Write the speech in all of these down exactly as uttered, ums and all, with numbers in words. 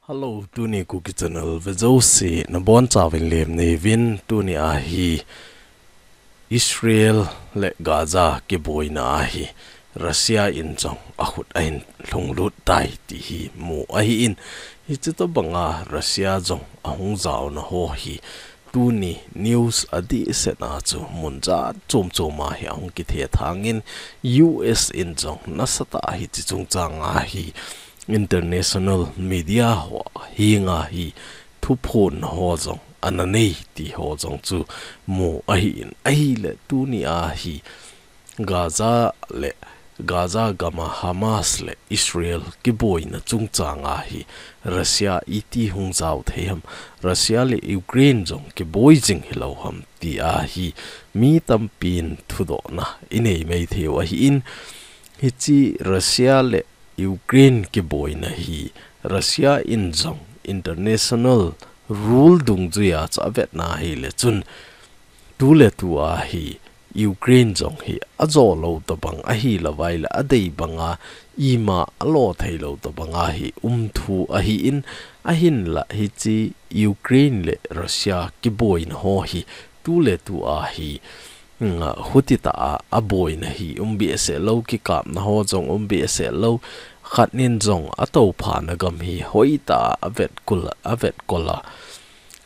Hello, tuni Kuki Channel ve jouse nabonchauvin lemni uvin. Tuni ahi Israel le Gaza kiboina ahi Russia in jong akhut ahin lhunglut tai ti hi mu ahin, hiche tobanga Russia jong ahung jaona ho hi tuni news adehsetna chu mun jat chom choma hi ahung kithethangin, U S in jong nasatah hiche chungchanga hi international media ho henga hi thuphonna ho jong ana nei ti ho jong chu mu ahin, ahile tuni ahi Gaza le Gaza gama Hamas le Israel kiboina chungchanga hi Russia iti hung jao thei ham, Russia le Ukraine jong kiboi jing hilou ham ti ahi mi tampin thudohna inei maithei u ahin, hiche Russia le Ukraine kiboina hi Russia in jong international rule dungjuia chu avetna hile chun, tuletu ahi Ukraine jong hi ajo lou tobang ahilouvaile adei banga ima alo theilou tobanga hi umthu ahin, ahinla hiche Ukraine le Russia kiboina ho hi tuletu ahi, mm, khutitah a aboina hi um behseh lou, kikapna ho jong um behseh lou, khat nin jong atouphana gam hi hoitah a avetkol, avetkol a,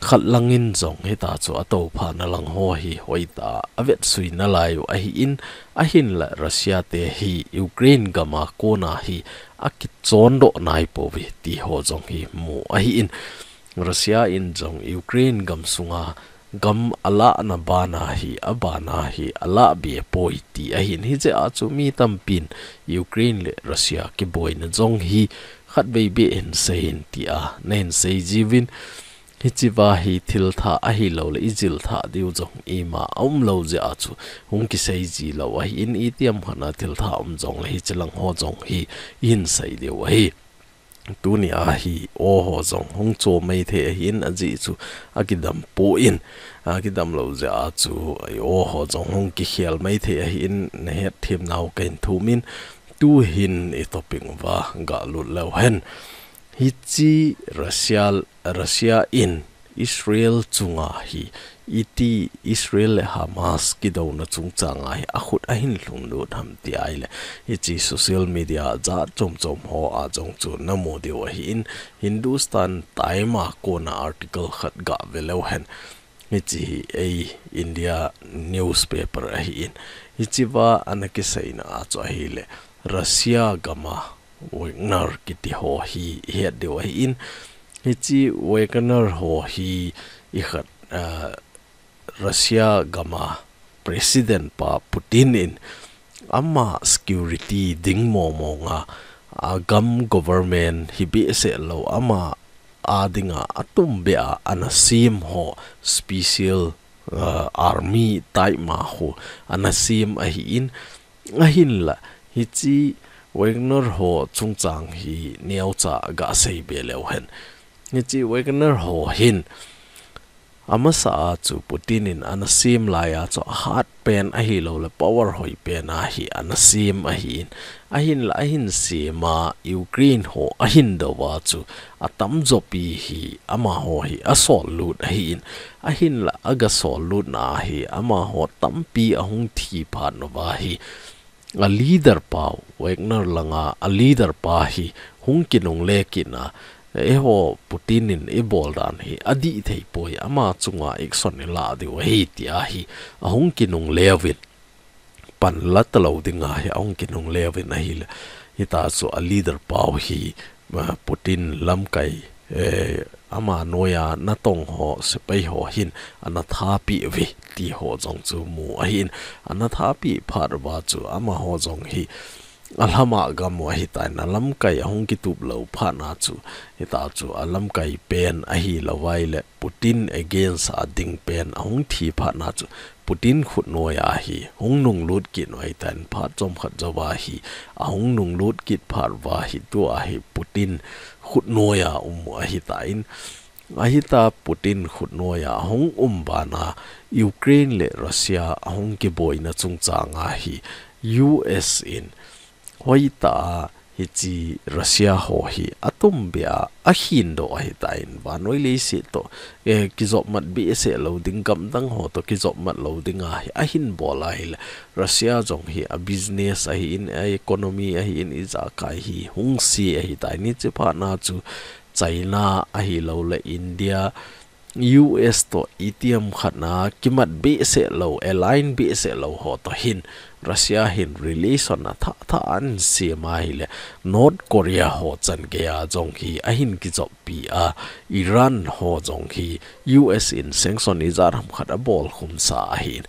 khat langin jong hita chu atouphana lang ho hi hoitah a avetsui nalai u ahin, ahinla Russia te hi Ukraine gama kona hi akichondoh naipouve ti ho jong hi mu ahin, Russia in jong Ukraine gam sunga gam alahna bana hi, abana hi alah behpoi ti ahin, hijeh a chu mi tampin Ukraine le Russia kiboina jong hi khatvei beh hin seiyin tia nahin seijiuvin, hichea hi thilthah ahiloule ijilthah diu jong ima aumlou jeh a chu hung kiseiji lou ahin, itiham khatna thilthah um jongle hiche lang ho jong hi ihin sei diu ahi. Tuni ahi o ho jong hung chom maithei ahin, ajeh chu akidam poi, akidam lou jeh a chu i o ho jong hung kikhel maithei ahin, nahetthem nau kahin thumin, tuhin i topic uva galut leu hen. Hiche Russia, Russia in Israel chunga hi iti Israel le Hamas kidouna chungchanga hi akhut ahin lhunglut ham ti ahile, hiche social media jat chom chom hoa jong chu namu diu ahin, Hindustan Time a kona article khat gave leu hen. Hiche hi ei India newspaper ahin, hichea ana kiseina a chu ahile, Russia gama Wagner kiti ho hi ihet diu ahin, hiche Wagner ho hi ikhat, ah, Russia gama President pa Putin in ama security ding momonga, agam government hi behseh lou ama a dinga atumbeh a ana sem ho special, ah, army type ma ho ana sem ahin, ahinla hiche Wagner ho chungchang hi neocha gasei be leu hen. Hiche Wagner ho hin amasa a chu Putin in ana sem laiya chu ahat pen ahiloule power hoi pen a hi ana sem ahin, ahinla ahin sema Ukraine ho ahin douva chu atamjopi hi amaho hi asollut ahin, ahinla agasollutna a hi amaho tampi ahung thi phat uva hi, a leader pau, Wagner langa a leader pa hi hung kinungle kitna, eiho Putin in ibol dan hi adih theipoi, ama chunga action ilah diu ahi tia hi ahung kinungleuvin, panla talou dinga hi ahung kinungleuvin ahile, hita chu a leader pau hi, ah, Putin lamkai, eh, ama noiya natong ho, sepai ho hin ana thapeh uve ti ho jong chu mu ahin, ana thapeh phat uva chu amaho jong hi alhama gam u ahitan, alamkai ahung kitup lou phatna chu, hita chu alamkai pen ahilouvaile Putin against a ding pen ahung thi phatna chu, Putin khutnoiya hi hung nunglut kit u ahitan, phat chomkhat jouva hi ahung nunglut kit phat uva hi tua hi Putin khutnoiya um u ahitan, ahita Putin khutnoiya ahung um bana Ukraine le Russia ahung kiboina chungchanga hi U S in hoitah a Hiche Russia ho hi atumbeh a ahin doh ahitan, vannoi leiset toh, eh, kijopmat behseh lou ding, gamdang ho toh kijopmat lou ding ahi, ahin bol ahile, Russia jong hi a business ahin, a economy ahin, ijakai hi hung se ahitan, hiche phat na chu China ahilouleh India, U S toh itiham khat na kimat behseh lou, align behseh lou ho toh hin, Russia hin relation athah thah ahin sem ahile, North Korea ho chan geiya jong hi ahin kijoppi a, Iran ho jong hi U S in sanction ijat ham khat abol khum sa ahin.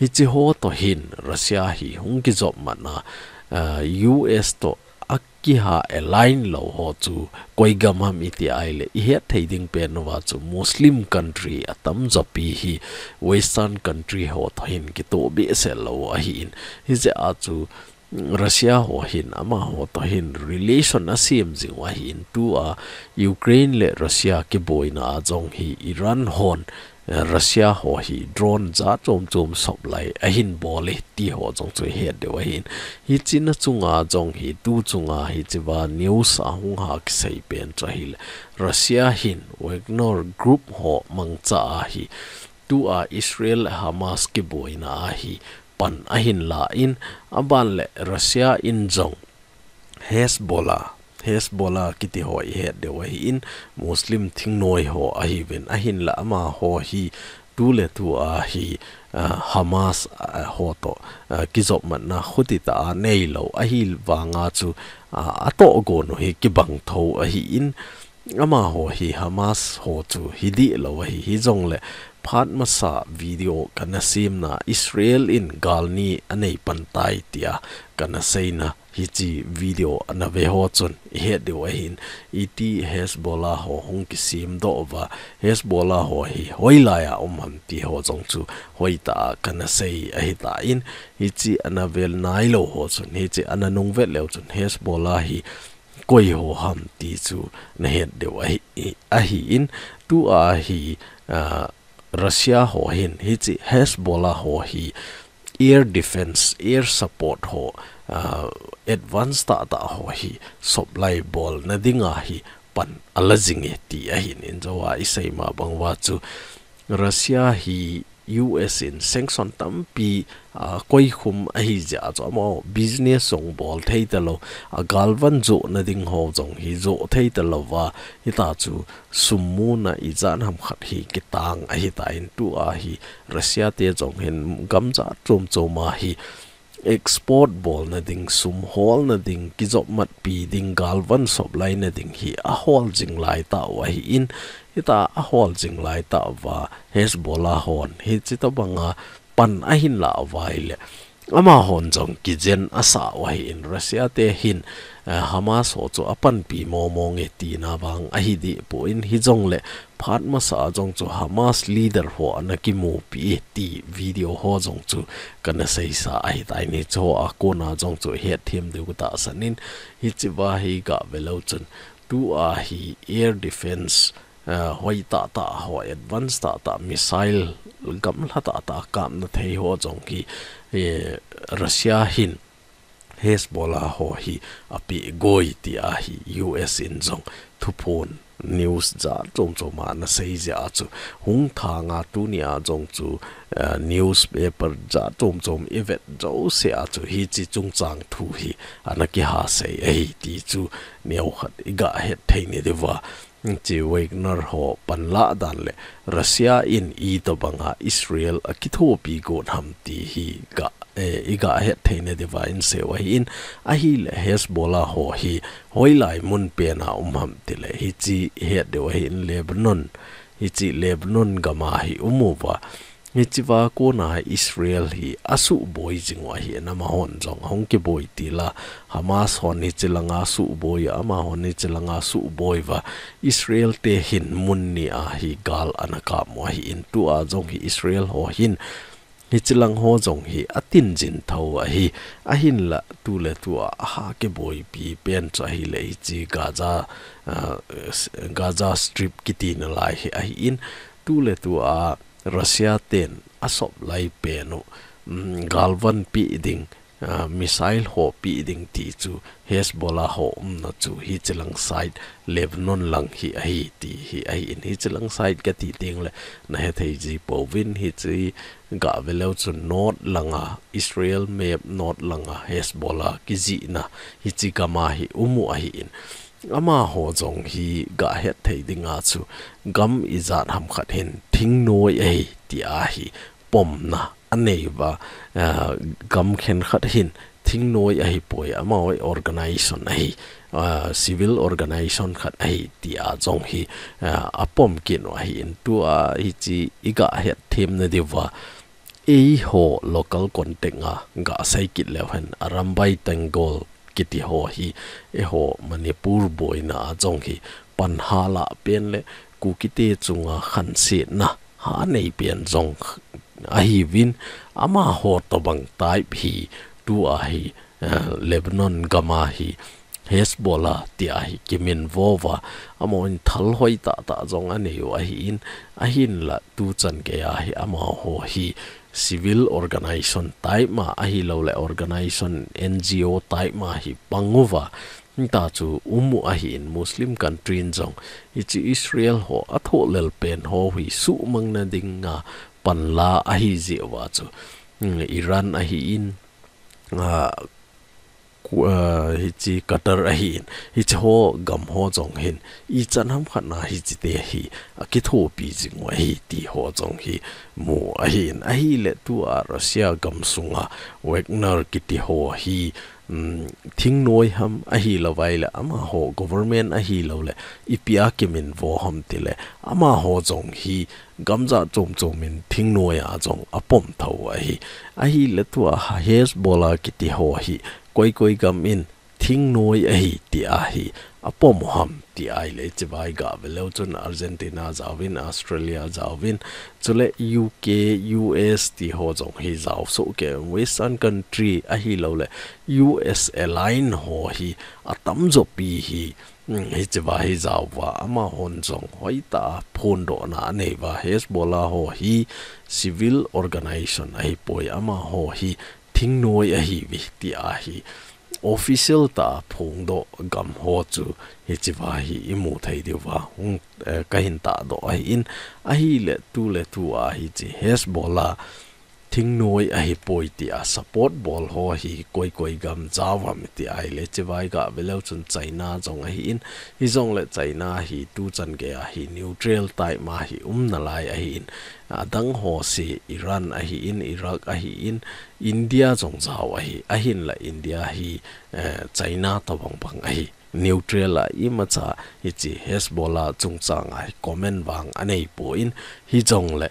Hiche ho toh hin Russia hi hung kijopmat na, ah, U S toh akiha align lou ho chu koi gam ham iti ahile, ihet thei ding pen uva chu Muslim country atamjo pi hi Western country ho toh hin kitoh behseh lou ahin. Hijeh a chu Russia ho hin amaho toh hin relation asem jing u ahin, tua Ukraine le Russia kiboina a jong hi Iran hon, eh, Russia ho hi drone jat chom chom supply ahin bol e ti ho jong chu ihet diu ahin. Hiche na chunga jong hi tu chunga hiche va news ahung ha kisei pen chu ahile, Russia hin Wagner Group ho mangcha a hi tua Israel le Hamas kiboina a hi pan ahin la in, aban le Russia in jong Hezbollah, Hezbollah kiti ho ihet diu ahin, Muslim thingnoi ho ahiuvin, ahin la amaho hi tu le tu a hi, ah, Hamas, ah, ho toh, ah, kijopmatna khuti tah a neilou ahi vanga chu, ah, atoh gon u hi kibang tho ahin, amaho hi Hamas ho chu hi dihlou ahi, hijongle phat masa video kana semna Israel in gal ni anei pan tai tia kana seina hiche video ana ve ho chun ihet diu ahin, iti Hezbollah ho hung kisem doh uva, Hezbollah ho hi hoilai a um ham ti ho jong chu hoitah a kana sei ahitan, hiche ana vel nailou ho chun, hiche ana nung vet leu chun Hezbollah hi koi ho ham ti chu nahet diu ahi, ahin, tua hi, ah, Russia ho hin hiche Hezbollah ho hi air defense, air support ho, ah, advance tah tah ho hi supply bolna dinga hi pan ala jing e ti ahin, injo a isei ma bang uva chu Russia hi U S in sanction tampi, ah, koi khum ahi jeh a chu amaho business jong bol thei talou, agalvan johna ding ho jong hi joh thei talou va, hita chu sum muna ijat ham khat hi kitang ahitan, tua hi Russia te jong hin gam jat chom chom a hi export bolna ding, sum holna ding, kijopmatpi ding, galvan supply na ding hi ahol jing lai tah u ahin, hita ahol jing lai tah uva Hezbollah hon hiche tobanga pan ahin la uva ahile, amahon jong kijen asah u ahin, Russia te hin, eh, Hamas ho chu apanpi momo nge tina vang ahi deh poi, hijongle phat masa a jong chu Hamas leader ho ana kimupi e ti video ho jong chu kana seisa ahitan, hiche ho a kona jong chu ihet them diu katahsan in, hiche va hi gah ve leu chun tua hi air defense, eh, hoitah tah ho, advance tah tah missile gamla tah tah kapna thei ho jong hi, eh, Russia hin Hezbollah ho hi apeh goi tia hi U S in jong thuphon news jat chom chom a ana sei jeh a chu hung thang a, tunia jong chu, eh, newspaper jat chom chom ivet jouse a chu hiche chungchang thu hi ana kiha sei ahi ti chu neokhat igah het thei nadiuva. Hiche Wagner ho panlah dan le Russia in itobanga Israel akithopi got ham ti hi gah, eh, igah het thei nadiuva insei u ahin, ahile Hezbollah ho hi hoilai mun pen a um ham tile hiche ihet diu ahin, Lebanon, hiche Lebanon gam a hi um uva. Hiche va kona Israel hi asuhboi jing u ahin, amahon jong hung kiboi tila, Hamas hon hiche langa suhboi a, amahon hiche langa suhboi uva, Israel te hin mun ni a hi gal ana kap u ahin, tua jong hi Israel ho hin hiche lang ho jong hi atin jin tho ahi, ahinla tu le tu a aha kiboipi pen chu ahile hiche Gaza, ah, Gaza Strip kiti nalai hi ahin, tu le tu a Russia ten a supply pen u, um, galvan pe ding, ah, missile ho pe ding ti chu Hezbollah ho umna chu hichilang side Lebanon lang hi ahi ti hi ahi in, hichilang side kati teng le na hethei ji pouvin, hichi gah ve leu chu north langa, Israel map north langa Hezbollah kijihna hichi gam a hi um u ahi in. Amaho jong hi gah het thei dinga chu gam ijat ham khat hin thingnoi ahi ti a hi pomna anei uva, ah, gam khenkhat hin thingnoi ahi poi, amaho organization ahi, ah, civil organization khat ahi ti a jong hi, ah, apom kit u ahi in. Tua hichi igah het themna diuva, eiho local contact a gah sei kit leu hen, Arambai Tenggol kiti ho hi, eiho Manipur boina a jong hi pan ha lah pen le Kukite chunga khansetna ha nei pen jong ahiuvin, amaho tobang type hi tua hi, eh, Lebanon gam a hi Hezbollah ti a hi kiminvo uva, amahon thal hoi tah tah jong anei u ahi in, ahinla tuchan gei a hi amaho hi civil organization type ma ahilou le organization N G O type ma hi pang uva, hita chu um u ahi in, Muslim country in jong hichi Israel ho athoh lel pen ho hi suhmang na dinga panla ahi jeh uva chu, mm, Iran ahi in, ah, ku-, ah, hichi Qatar ahi in, hichi ho gam ho jong hin ichan ham khat na hichi te hi akithopi jing u ahi ti ho jong hi mu ahi in. Ahile tua Russia gam sunga Wagner kiti ho hi, um, thingnoi ham ahilou vai le amaho government ahilou le ipi a kiminvo ham ti le amaho jong hi gam jat chom chom in thingnoi a jong apom tho u ahi. Ahile tua Hezbollah kiti ho hi koi koi gam in thingnoi ahi ti a hi apom u ham ti a ile, hichi vai gah ve leu chun Argentina jaovin, Australia jaovin, chule U K, U S ti ho jong hi jao soh kei, Western country ahilou le U S align ho hi atam jo pi hi, mm, hichi va hi jao uva, amahon jong hoitah a phondohna anei uva, Hezbollah ho hi civil organization ahi poi, amaho hi thingnoi ahi uve ti a hi official tah a phongdoh gam ho chu hichi va hi imu thei diu va hung, eh, kahin tahdoh ahi in, ahile tu le tu a hichi Hezbollah thingnoi ahi poi ti a support bol ho hi koi koi gam jao ham ti a ile, hichi vai gah ve leu chun China jong ahi in, hijong le China hi tuchan gei a hi neutral type ma hi um nalai ahi in, adang ho se Iran ahi in, Iraq ahi in, India jong jao ahi, ahinla India hi, eh, China tobang bang ahi. Neutral a imacha hichi Hezbollah chungchang a hi comment vang anei poi in, hijong le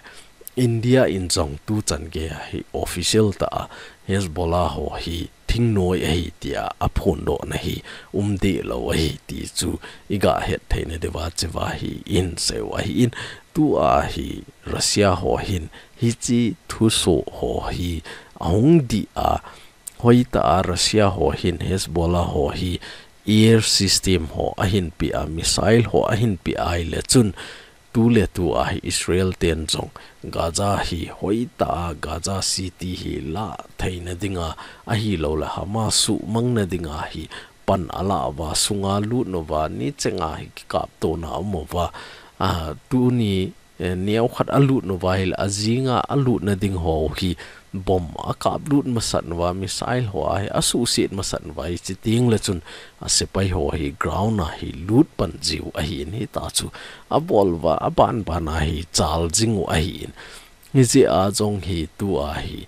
India in jong tuchan gei a hi official tah a Hezbollah ho hi thingnoi ahi ti a aphondohna hi um deh lou ahi ti chu igah het theina diu va hichi va hi ihin sei u ahi in, tu a hi Russia ho hin hichi thusoh ho hi ahung dih a, hoitah a Russia ho hin Hezbollah ho hi air system ho ahin pe a, missile ho ahin pe a ile chun tu le tu a hi Israel ten jong Gaza hi hoitah a Gaza City hi lah theina dinga ahilou le Hamas suhmang na dinga hi pan ala uva, sunga lut uva, ni chenga hi kikaptona um uva, a, tuni, eh, neokhat alut uva hile ajinga alutna ding ho hi bomb akap lut masat uva, missile ho a hi asuhset masat uva, hichi teng le chun asepai ho hi ground a hi lut pan jiu ahi in, hita chu abol uva, aban ban a hi chal jing u ahi in. Hijeh a jong hi tu a hi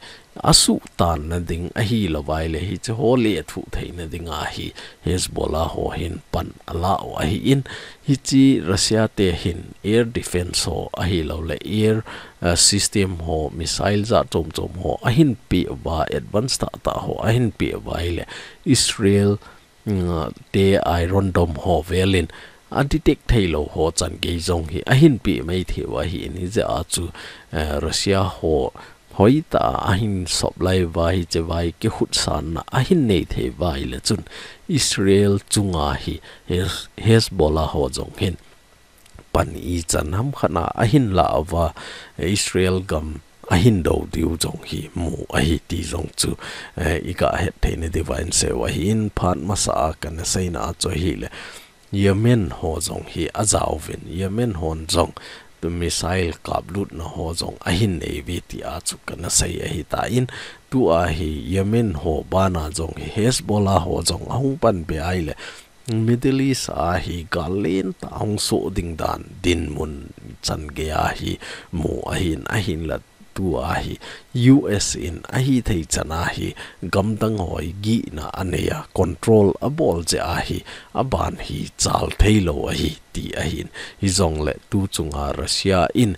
asuhtanna ding ahilou vai le hichi ho lethuh theina dinga hi Hezbollah ho hin pan ala u ahi in, hichi Russia te hin air defense ho ahilou le air, uh, system ho, missile jat chom chom ho ahin pe uva, advance tah tah ho ahin pe uva ile Israel, mm, te Iron Dome ho vel in adetect thei lou ho chan gei jong hi ahin pe mai thei u ahi in, hijeh a chu, eh, Russia ho hoitah a ahin sop lai uva hichi vai kikhuhsanna ahin nei thei uva ile chun Israel chunga hi Hez-, Hezbollah ho jong hin pan ichan ham khat na ahin la uva, Israel gam ahin do diu jong hi mu ahi ti jong chu, eh, i ga het theina diuva in seiu ahin, phat masa a kana seina a chu ahile, Yemen ho jong hi ajaovin, Yemen hon jong missile kaplutna ho jong ahin nei uve ti a chu kana sei ahitan, tua hi Yemen ho bana jong hi Hezbollah ho jong ahung pan be ahile, Middle East a hi gal lentah hung soh ding dan dinmun chan geiya hi mu ahin, ahinla tua hi U S in ahithei chan a hi gamdang ho hi gihna anei a, control abol jeh a hi aban hi chal theilou ahi ti ahin. Hijongle tu chunga Russia in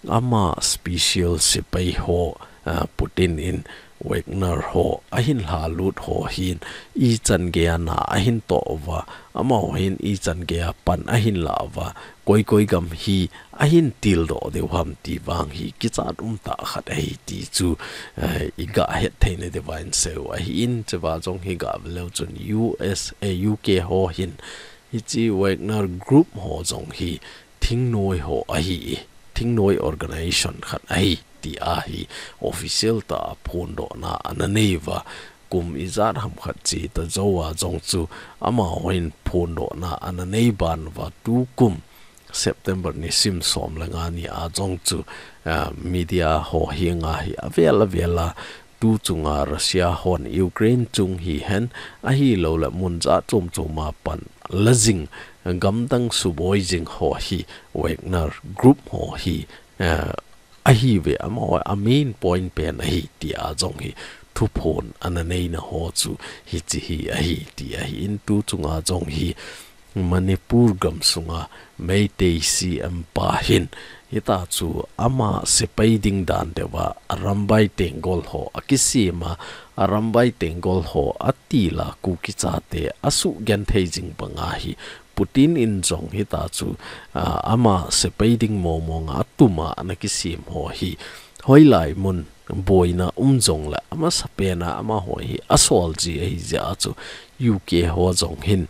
ama special sepai ho, ah, Putin in Wagner ho ahin lhalut ho hin ichan geiya na ahin toh uva, amaho hin ichan geiya pan ahin la uva, koi koi gam hi ahin tildoh diu ham ti vang hi kichat umtah khat ahi ti chu, eh, i ga het theina diuva in seiu ahin, chua jong hi ga ve leu chun U S, eh, U K ho hin hiche Wagner Group ho jong hi thingnoi ho ahi, thingnoi organization khat ahi ti a hi official tah a phondohna ana nei uva, kum ijat ham khat che ta jou a jong chu amaho hin phondohna ana nei ban uva, tu kum September nisim som le nga ni a jong chu, ah, media ho henga hi avel avel a tu chunga Russia hon Ukraine chung hihen, ahilouleh mun jat chom chom a pan la jing, gamdang suboi jing ho hi Wagner Group ho hi, eh, ahiuve, amaho a main point pen ahi ti a jong hi thuphon ana neina ho chu hiche hi ahi ti ahin, tu chunga jong hi Manipur gamsunga Meitei C M pa hin hita chu ama sepai ding dan deuva Arambai Tenggol ho akisem a, Arambai Tenggol ho atil a Kuki chate asugenthei jing banga hi Putin in jong hita chu, ah, ama sepai ding mong mong a atum a ana kisem ho hi hoilai mun boina um jongle amasapen a amaho hi asol ji ahi jeh a chu U K ho jong hin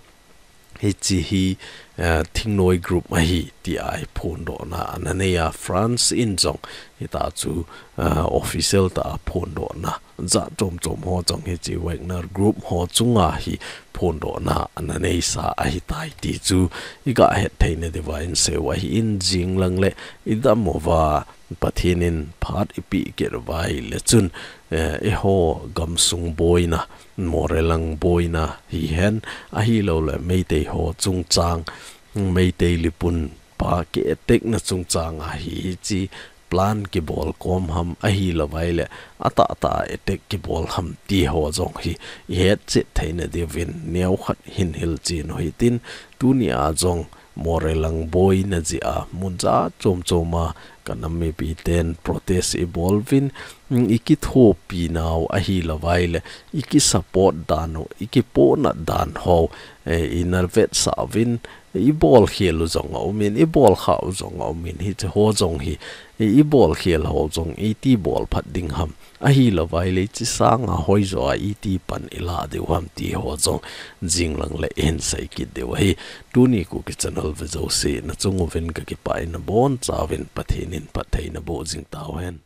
hiche hi, eh, thingnoi group ahi ti a hi phondohna ana nei a, France in jong hita chu, eh, official tah a phondohna jat chom chom ho jong hiche Wagner Group ho chunga hi phondohna ana neisa ahitai ti chu i ga het theina diuva in seiu ahin, jing lang le i dam uva Pathen in phat i peh kit uva ahile chun, eh, eiho gamsung boina, Morelang boina hihen, ahilouleh Meitei ho chungchang, Meitei lipun pa ki attack na chungchang a hi hiche plan kibol kom ham, ahilou vaileh atahtah a attack kibol ham ti ho jong hi i hetchet theina diuvin neo khat hin hilchen u hitin, tuni a jong Morelang boina jeh a mun jat chom chom a ka nam mipiten protest i bol uvin, i kithopi nau ahilou vaileh i ki support dan u, i kipohnat dan ho, eh, i na vetsah uvin, i bolkhel u jong aumin, i bolkhah u jong aumin, hiche ho jong hi, i, i bolkhel ho jong iti bolphat ding ham, ahilou vaileh hiche sanga hoijo a iti pan i lah diu ham ti ho jong jing lang le i hin sei kit diu ahi. Tuni Kuki Channel ve jouse na chung uvin ka kipah in, nabonchauvin Pathen in phatthei naboh jing tauhen.